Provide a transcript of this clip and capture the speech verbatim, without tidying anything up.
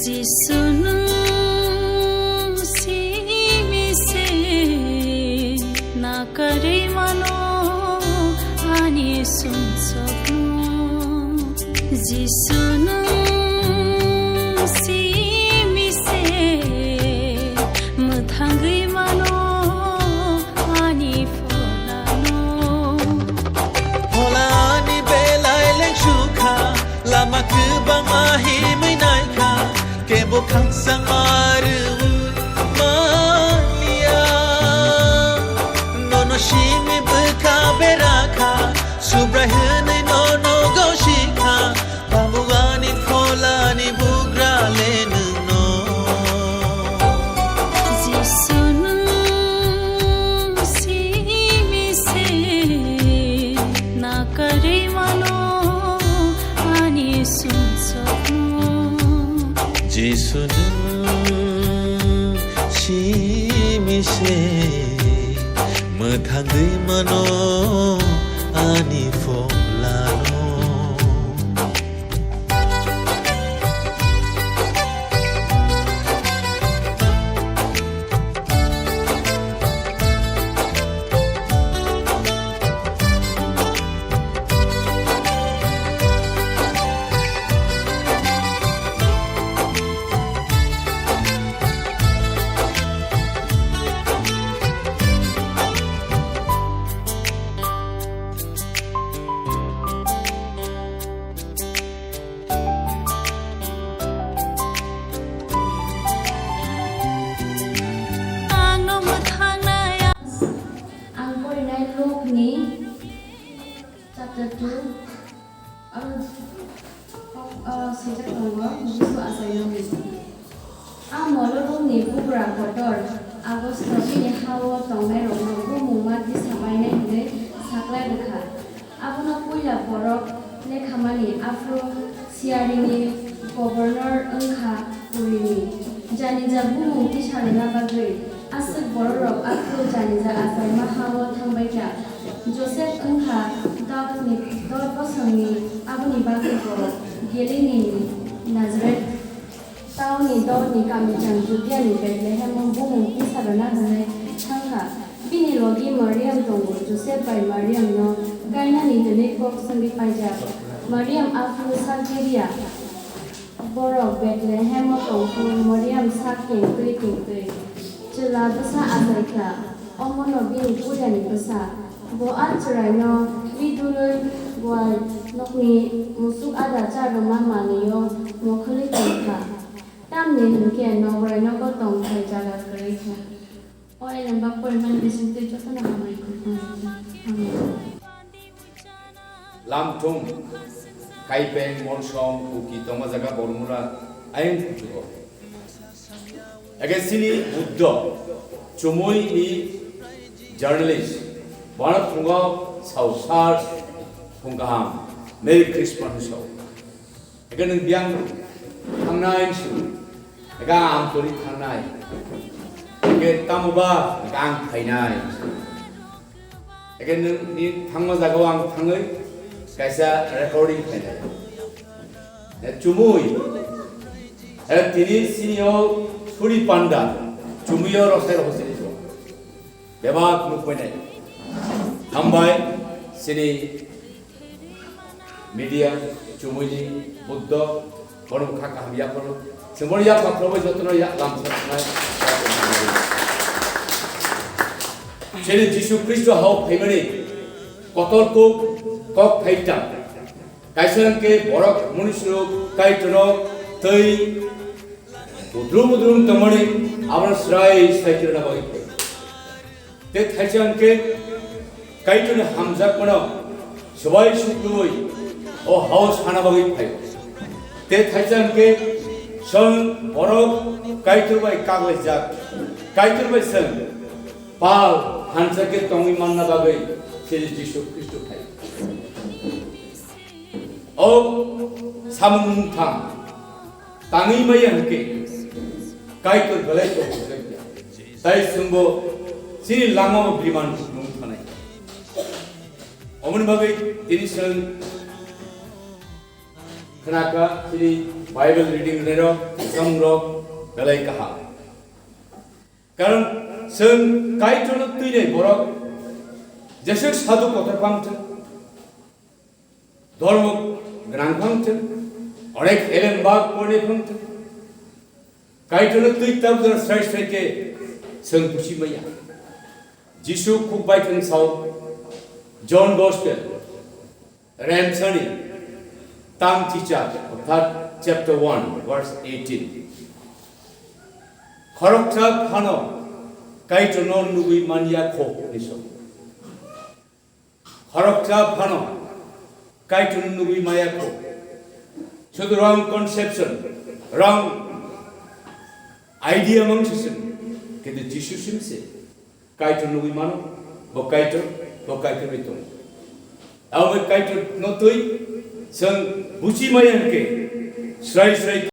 Jisu nwng simi se nakarwi mano ani sumsokno. Jisu nwng simi se mwthangwi mano ani pholano. Pholani belai lengsukha, lama kwbangma himwi naikha, kebo khakchangma rwui manya. Nono simi bwkha berakha, Subrai hwnwi nono gosikha, Babu ani pholani bugra le nwngno. Jisu nwng simi se nakarwi mano ani sumsokno. Jisu nwng simi se mwthangwi mano ani pholano. Ang no mwthangnaia. Ang porinai Lukni chapter two, aro, aro swijak tongo, Jisu achaimani. A molorokni bugra kotor Augusto bini ha-o tongnairokno bumung ma tisabainai hwnwi saklai rwkha. Abono puila borok lekhamani, aphuru siyarini governor wngkha purini. Janija bumung tisa rwna bagwi aswk bororok aphuru janija achaima ha-o thangbaikha. Josep wngkha Daudni dor bosongni, aboni bagwi bo Galilini Nazaret. Tauni dorni kamichang Judiani Bethlehemo bumung tisa rwna hwnwi thangkha. Bini logi Mariam tongo, Josep bai Mariamno kainani hwnwi kok swngwi paijak. Mariam aphuru sak giriya. Borok Bethlehemo tongphuru Mariam sak kengtwi kengtwi chwla bwsa achaikha, omono bini puilani bwsa. Bo a chwraino ri dulwi buai nokni musuk ada cha rwma manwio mokhorwi tongkha. Tamni hwn khe Nograi nogo tongthai jaga kwrwi kha. O elemba porimani bisingtwi jotono hamari khuphang. Hamari. Lamthung, Kaipeng, Monsom, Kuki tongma jaga Bormura ayang phutugo. Eke sini Buddho, chumui ni journalist, bono thungo sao sar, thung kaham, Merry Christmas sao. Eke nwng biyang thangnai su, eke ang tori thangnai, eke tamo ba, eke ang phainai. Eke nwng ni thangma jagao ang thangwi kaisa recording khainai. Eh, chumui. Eh, tini sini o suri panda. Chumui o rosai rosai sini so. Bebak nuk painai. Hambai sini media chumui ni Buddho. Bono kha kaham yapharo. Chwng bono yapha khorokbai jotono ya lamsa thangnai. Chini Jisu Khristo hao phaimani kotor kok, kok phaita. Kaisa hwnkhe borok munisrok Kaitorno tei mudrum mudrum tongmani abono srai srai kirana bagwi phai. Tei thaisa hwnkhe Kaitorni hamjakmano swbai suklubui o hao sana bagwi phaio. Tei thaisa hwnkhe chwng borok Kaitor bai kaglaijak, Kaitor bai chwng pal Thansa khe tongwi manna bagwi chini Jisu Khristo phai. O samung mungtham tangwi maya hwnkhe Kaitor belai kok bujai ya. Tai chwngbo chini lama o biman nung thanai. Omoni bagwi tini chwng khnakha chini Bible reading rok, samung rok belai kaham. Karon chwng Kaitorno twinai borok jeswk sadhu kotor phang thwng, dhormo gwnang phang thwng, onek elem bak pornai phang thwng, Kaitorno twi tabjora srai srai khe chwng buchi maya. Jisu khuk bai thwng sao, John Gospel, Remsani tang chicha, orthat chapter one, verse eighteen. Khoroksa phano Kaitorno nugwi manya kho, hinwi sa. Khoroksa phano Kaitorno nugwi maya kho. Sudu wrong conception, wrong idea mang sisem, kintu Jisu sim se. Kaitor nugwi mano, bo Kaitor, bo Kaitor bai tongo. Abo bai Kaitor no twi, chwng buchi maya hwnkhe, srai srai